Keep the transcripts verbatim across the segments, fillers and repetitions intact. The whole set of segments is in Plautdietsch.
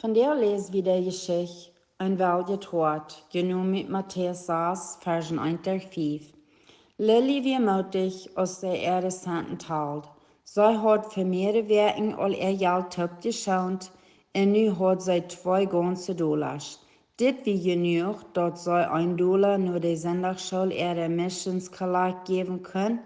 Vondoag läs wie de Jeschicht Een weljet Hoat, jenomen ut Matäus sas, Varsch eent bat fief. Lily wia mootich, aus see äare Senten tald. See haud fa mearere Wäakjen aul äa Jelt toopjeschoont un nu haud see twee gaunze Dolasch. Dit wia jenuach, daut see een Dola no de Sindachschool äare Missions Kollakt jäwen kunn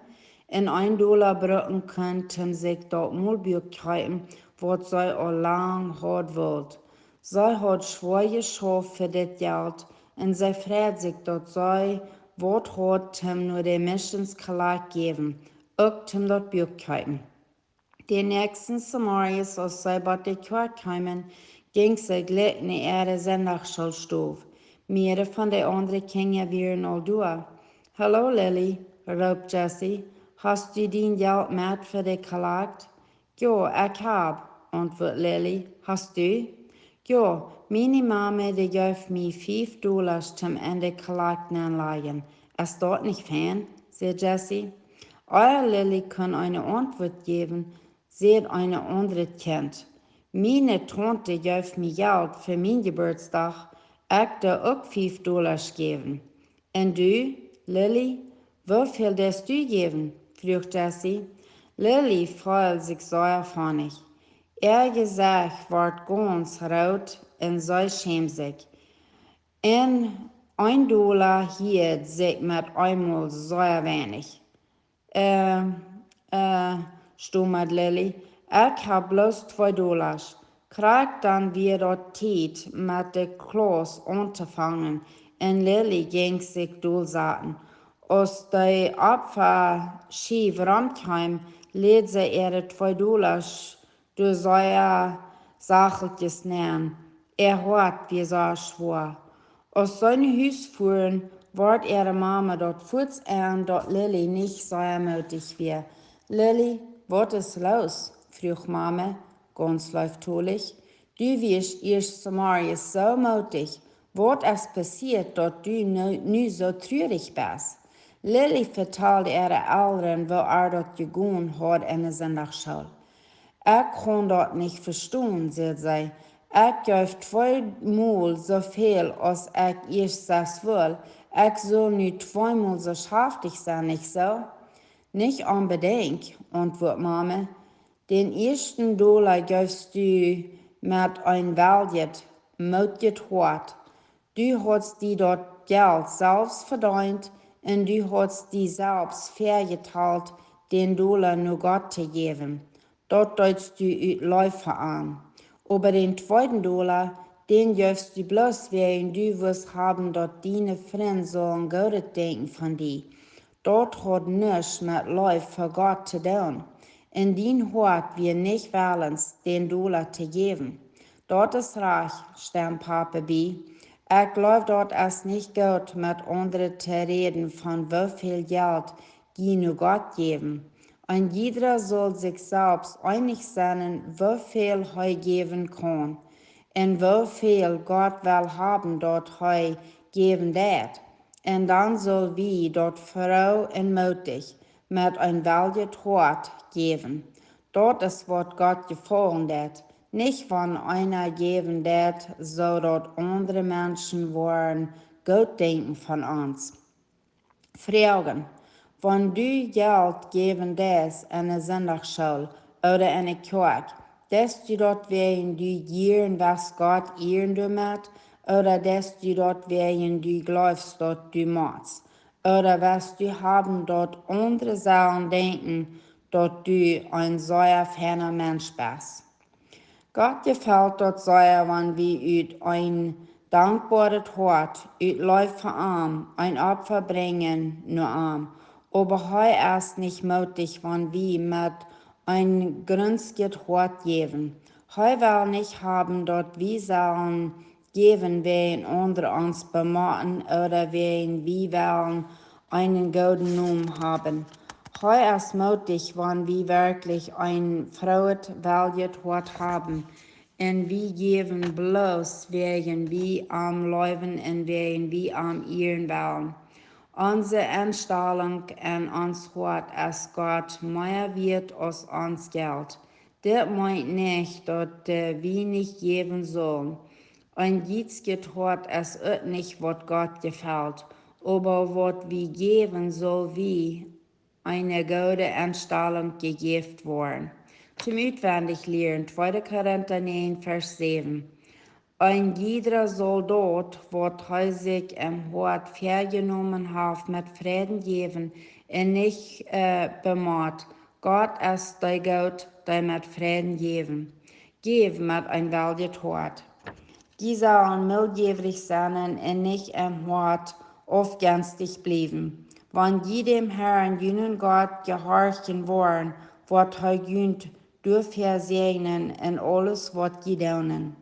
un een Dola brucken kunn, om sikj daut Molbuak kjeepen, waut see aul lang haud wult. See haud schwoa jeschauft fa dit Jelt un see freid sikj, daut see waut haud, om no de Missions Kollakt jäwen, uk om daut Buak kjeepen. Dän näakjsten Zemorjes, aus see bie de Kjoakj kjeemen, jinkj see jlikj no äare Sindachschoolstow. Mearere von de aundre Kjinja wieren aul doa. "Hallo, Lily," roopt Jessie. "Hast du dien Jelt met fa de Kollakt?" "Jo, ekj hab," auntwuat Lily. "Hast du?" "Jo, miene Mame, dee jeef mie fief Dolasch, om en de Kollakt nenlajen. Es daut nich fein?" säd Jessie. Ea Lily kunn eene Auntwuat jäwen, säd een aundret Kjint: "Miene Taunte jeef mie Jelt fa mienen Jeburtsdach. Ekj doo uk fief Dolasch jäwen. Un du, Lily, woo väl deist du jäwen?" fruach Jessie. Lily feeld sikj sea funny. Äa Jesecht wort gaunz root un see schämd sikj. "Un een Dola hieed sikj met eemol sea weinich." "Ä, ä," stomad Lily, "ekj hab bloos twee Dolasch." Krakjt dan wia daut Tiet, met de Klauss auntofangen, un Lily jinkj sikj dol saten. Aus de Opfaschiew romkjeem, läd see äare twee Dolasch doa sea sacheltjes nenn. Äa Hoat wia sea schwoa. Aus see no Hus fuaren, wort äare Mame daut fuaz en, daut Lily nich sea mootich wia. "Lily, waut es loos?" fruach Mame, gaunz leeftolich. "Du wiescht ieescht Zemorjes soo mootich. Waut es passieet, daut du nu, nu soo trurich best?" Lily vetald äare Elren, woo ar daut jegonen haud en de Sindachschool. "Ekj kaun daut nich vestonen," säd see. "Ekj jeef tweemol soo väl aus ekj ieescht sest wull. Ekj sull nu tweemol soo schaftich sennen, nich soo?" "Nich onbedinjt," auntwuat Mame. "Dän ieeschten Dola jeefst du met een weljet, mootjet Hoat. Du haudst die daut Jelt selfst vedeent un du haudst die selfst väajetalt, dän Dola no Gott to jäwen. Daut deetst du ut Leew fa am. Oba dän tweeden Dola, dän jeefst du bloos wäajen du wust haben, daut diene Frind sullen Goodet denkjen von die. Daut haud nuscht met Leew fa Gott to doonen. Un dien Hoat wia nich wellens, dän Dola to jäwen." "Daut es rajcht," stemd Papa bie. "Ekj jleew, daut es nich goot, met aundre to räden von woo väl Jelt jie no Gott jäwen. Een jiedra saul sikj selfst eenich sennen, woo väl hee jäwen kaun, un woo väl Gott well haben, daut hee jäwen deit. Un dan sull wie daut froo un mootich met een weljet Hoat jäwen. Daut es, waut Gott jefaulen deit, nich wan eena jäwen deit, soo daut aundre Menschen woaren goot denkjen von ons." Froagen: Wan du Jelt jäwen deist en de Sindachschool ooda en de Kjoakj, deist du daut wäajen du jieren west Gott ieren doamet, ooda deist du daut wäajen du jleefst, daut du motst, ooda west du haben, daut aundre sellen denkjen, daut du een sea feina Mensch best? Gott jefelt daut sea, wan wie ut een dankboaret Hoat, ut Leew fa am, een Opfa brinjen no am. Oba hee es nich mootich, wan wie met een grunzjet Hoat jäwen. Hee well nich haben, daut wie sellen jäwen wäajen aundre ons bemoaken ooda wäajen wie wellen eenen gooden Nomen haben. Hee es mootich, wan wie werkjlich een frooet, weljet Hoat haben, un wie jäwen bloos wäajen wie am leewen un wäajen wie am ieren wellen. Onse Enstalunk en ons Hoat es Gott mea wieet aus ons Jelt. Dit meent nich, daut wie nich jäwen sullen. Een gietsjet Hoat es uk nich, waut Gott jefelt. Oba waut wie jäwen, sull wie eene goode Enstalunk jejäft woaren. Toom utwendich lieren, tweede Korinta näajen, Varsch säwen. Een jiedra saul daut, waut hee sikj em Hoat väajenomen haft, met Freiden jäwen un nich, äh, bemoat. Gott es dee goot, dee met Freiden jäwen. Jäw met een weljet Hoat. Jie sellen miljäwrich sennen un nich em Hoat aufjenstich bliewen. Wan jie däm Herrn, junen Gott, jehorchen woaren, woat hee junt doafäa säajnen en aules, waut jie doonen.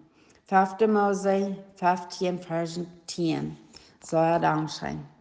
Fefte Mose feftieen, Varsch tieen. Soo, dankscheen.